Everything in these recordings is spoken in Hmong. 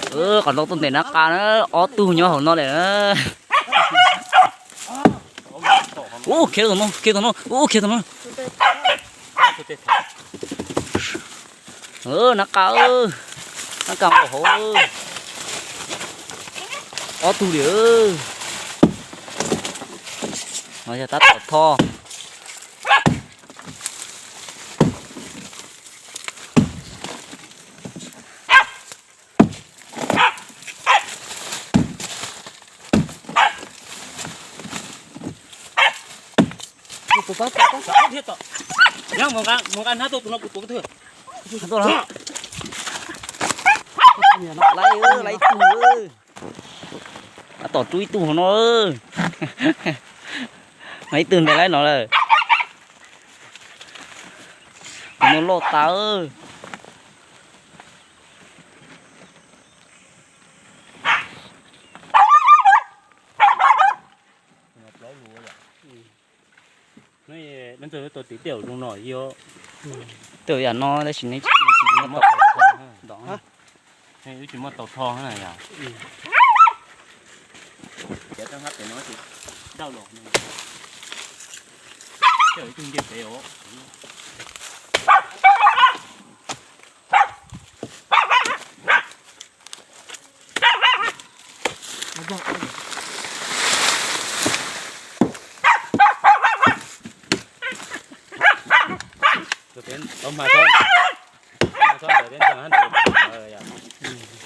Qhov no tuaj ntes nab qa na, ob tug nyob hauv no lawm na. Ub, khiav tom no, khiav tom no, ub, khiav tom no. Nab qa, nab qa nkaum hauv. Ob tug li. No yog tab tom tho. Laib, laib ib tug. Tab tom rub ib tug hauv no. Ib tug ntes laib no lawm. Tus no loj tas. Twb yam no tab sis neb tsis muab tau tho na yom.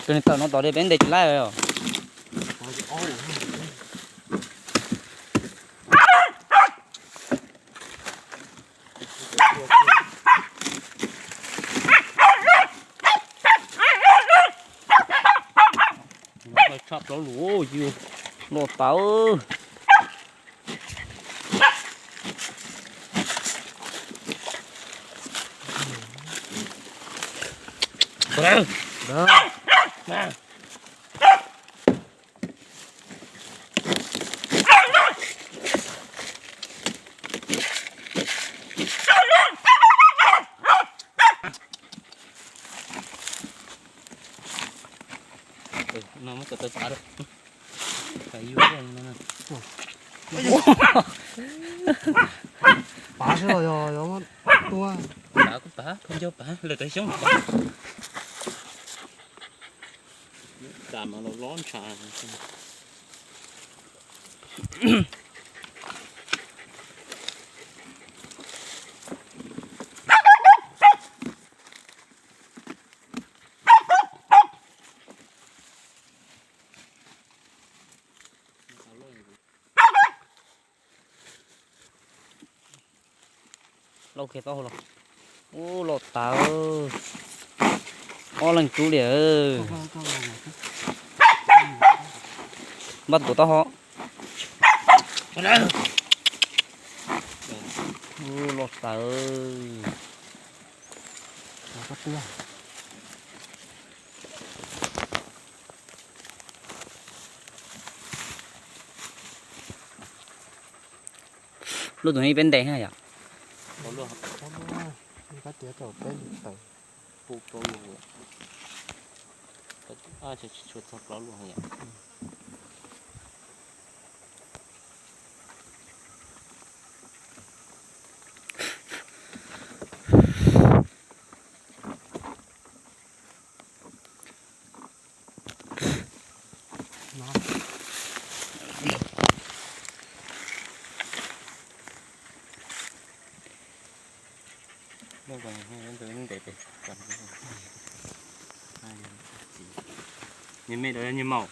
Tus neeg tawm no tom li peb ntes tsis laib os. Tshaj plaub lus yus loj tawv. Pav xwb los yog yog tua. Pav kuj pav, khaub ncaug pav, lawv tais xyoob pav. Tam mas los lob ntshav. Lauj, kiag taub hau los. Ub, loj tas. Ob leeg tub li. Npaj tuav taub hau. Ub, loj tas. Lub tus no peb ntes na yom. Nws me da nws maum.